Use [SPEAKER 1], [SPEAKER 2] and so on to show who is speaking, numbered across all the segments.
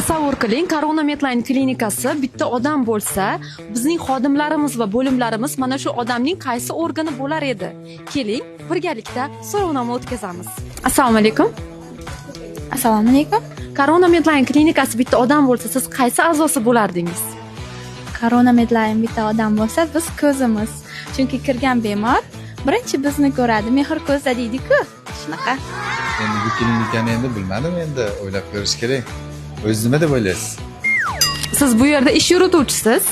[SPEAKER 1] Tasavvur qiling, Corona Medline klinikasi bitta odam bo'lsa, bizning xodimlarimiz va bo'limlarimiz mana shu odamning qaysi organi bo'lar edi? Keling, birgalikda so'rovnoma o'tkazamiz. Assalomu alaykum.
[SPEAKER 2] Assalomu alaykum.
[SPEAKER 1] Corona Medline klinikasi bitta odam bo'lsa, siz qaysi a'zosi bo'lardingiz?
[SPEAKER 2] Corona Medline bitta odam bo'lsa, biz ko'zimiz. Chunki kirgan bemor birinchi bizni ko'radi. Mehr ko'zda deydi-ku. Shunaqa.
[SPEAKER 3] Endi bu klinikani endi bilmadim, endi o'ylab ko'rish kerak. O'zingiz nima deb o'ylaysiz?
[SPEAKER 1] Siz bu yerda ish yurituvchisiz.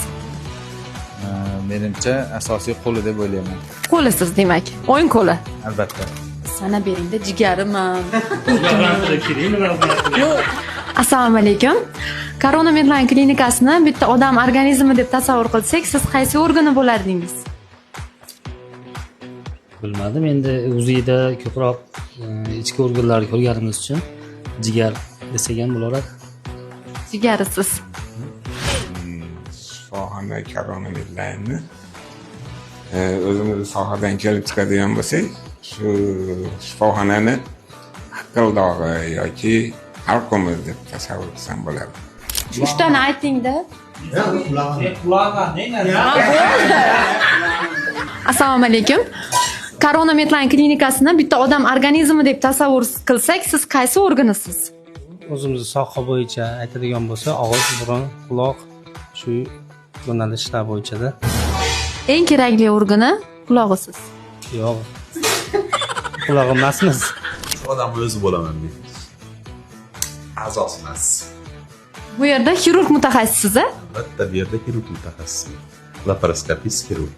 [SPEAKER 3] Menimcha, asosiy qo'li deb o'ylayman.
[SPEAKER 1] Qo'lisiz demak, o'ng qo'li.
[SPEAKER 3] Albatta.
[SPEAKER 1] Sana beringda jigarim. Assalomu alaykum. Corona Medline klinikasini bitta odam organizmi deb tasavvur qilsak, siz qaysi organi bo'lardingiz?
[SPEAKER 4] Bilmadim, endi УЗИ da ko'proq ichki organlarni ko'rganimiz uchun jigar desak ham bo'laveradi.
[SPEAKER 1] Jigarisiz.
[SPEAKER 5] Shifoxona Corona Medline'ni o'zimizni sohadan kelib chiqadigan bo'lsak, shu shifoxonani hiqildog'i yoki halqumiz deb tasavvur qilsam bo'ladi.
[SPEAKER 1] Shu uchtani aytingda. Assalomu alaykum. Corona Medline klinikasini bitta odam organizmi deb tasavvur qilsak, siz qaysi organisiz?
[SPEAKER 6] O'zimizni soha bo'yicha aytadigan bo'lsa, og'iz, burun, quloq, shu yo'nalishlar bo'yichada.
[SPEAKER 1] Eng kerakli organi qulog'isiz.
[SPEAKER 6] Yo'q, quloq emasmiz.
[SPEAKER 7] Odamni o'zi bo'laman men. A'zosi emas.
[SPEAKER 1] Bu yerda xirurg mutaxassisiz, a?
[SPEAKER 7] Albatta, bu yerda xirurg mutaxassisi. Laparoskopist xirurg.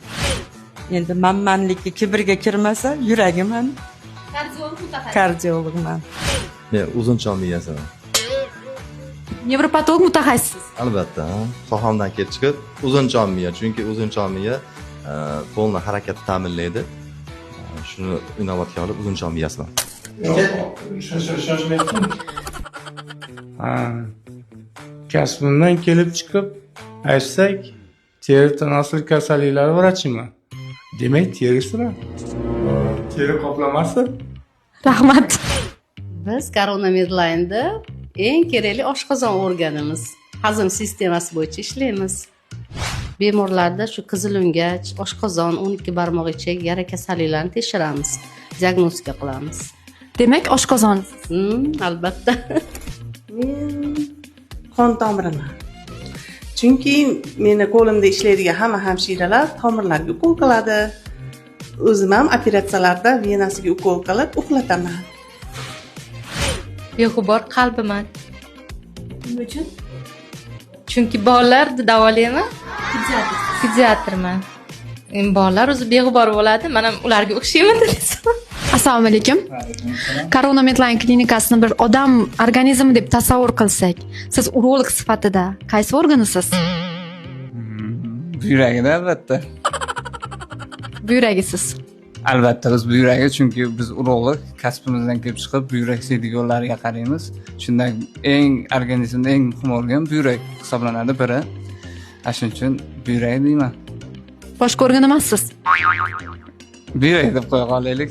[SPEAKER 8] Endi manmanlikka, kibrga kirmasa, yuragiman.
[SPEAKER 1] Kardiolog mutaxassis.
[SPEAKER 8] Kardiologman.
[SPEAKER 9] Men uzuncha miyasiman.
[SPEAKER 1] Nevropatolog mutaxassis.
[SPEAKER 9] Albatta, ha. Sohamdan kelib chiqib, uzuncha miya, chunki uzuncha miya полный harakatni ta'minlaydi. Shuni inobatga olib uzuncha miyasiman.
[SPEAKER 6] Shoshmayapsan. Ha, kasbimdan kelib chiqib aytsak, teri tanosil kasalliklari vrachiman. Demak, terisiman, teri qoplamasi.
[SPEAKER 1] Rahmat.
[SPEAKER 10] Biz Corona Medline'da eng kerakli oshqozon organimiz. Hazm sistemasi bo'yicha ishlaymiz. Bemorlarda shu qizilungach, oshqozon, 12 barmoq ichak, yara kasalliklarini tekshiramiz, diagnostika qilamiz.
[SPEAKER 1] Demak, oshqozon.
[SPEAKER 10] Albatta.
[SPEAKER 8] Men qon tomiriman. Chunki meni qo'limda ishlaydigan hamma hamshiralar tomirlarga ukol qiladi. O'zim ham operatsiyalarda venasiga ukol qilib uxlataman.
[SPEAKER 10] Beg'ubor qalbiman.
[SPEAKER 1] Nima uchun?
[SPEAKER 10] Chunki bolalarni davolayman. Pediatrman. Endi bolalar o'zi beg'ubor bo'ladi, man ham ularga o'xshayman desam.
[SPEAKER 1] Assalomu alaykum. Corona Medline klinikasini bir odam organizmi deb tasavvur qilsak, siz urolog sifatida qaysi organisiz?
[SPEAKER 11] Buyragida, albatta.
[SPEAKER 1] Buyragisiz.
[SPEAKER 11] Albatta, biz buyragi, chunki biz urolog kasbimizdan kelib chiqib buyrak siydik yo'llariga qaraymiz. Shunda eng organizmda eng muhim organ buyrak hisoblanadi biri. Ana shuning uchun buyrak deyman.
[SPEAKER 1] Boshqa organ emassiz.
[SPEAKER 11] Buyrak deb qo'ya qolaylik.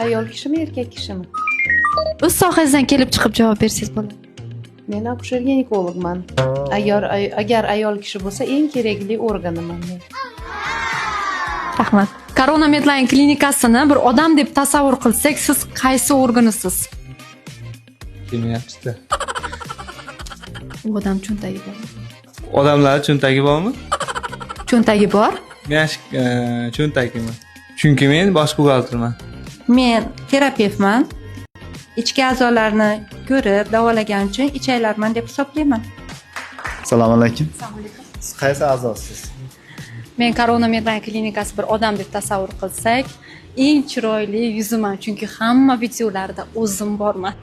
[SPEAKER 12] Ayol kishimi, erkak kishimi?
[SPEAKER 1] O'z sohangizdan kelib chiqib javob bersangiz bo'ladi.
[SPEAKER 12] Men akusher ginekologman. Agar ayol kishi bo'lsa, eng kerakli organiman men.
[SPEAKER 1] Rahmat. Corona Medline klinikasini bir odam deb tasavvur qilsak, siz qaysi organisiz?
[SPEAKER 6] Kelmayapti.
[SPEAKER 1] U odam cho'ntagi bor.
[SPEAKER 6] Odamlar cho'ntagi bormi?
[SPEAKER 1] Cho'ntagi bor.
[SPEAKER 6] Men cho'ntagiman, chunki men bosh buxgalterman.
[SPEAKER 12] Men terapevtman. Ichki a'zolarni ko'rib davolagan uchun ichaklarman deb hisoblayman.
[SPEAKER 9] Assalomu alaykum. Siz qaysi a'zosiz?
[SPEAKER 1] Men Corona Medline klinikasi bir odam deb tasavvur qilsak, eng chiroyli yuziman, chunki hamma videolarda o'zim borman.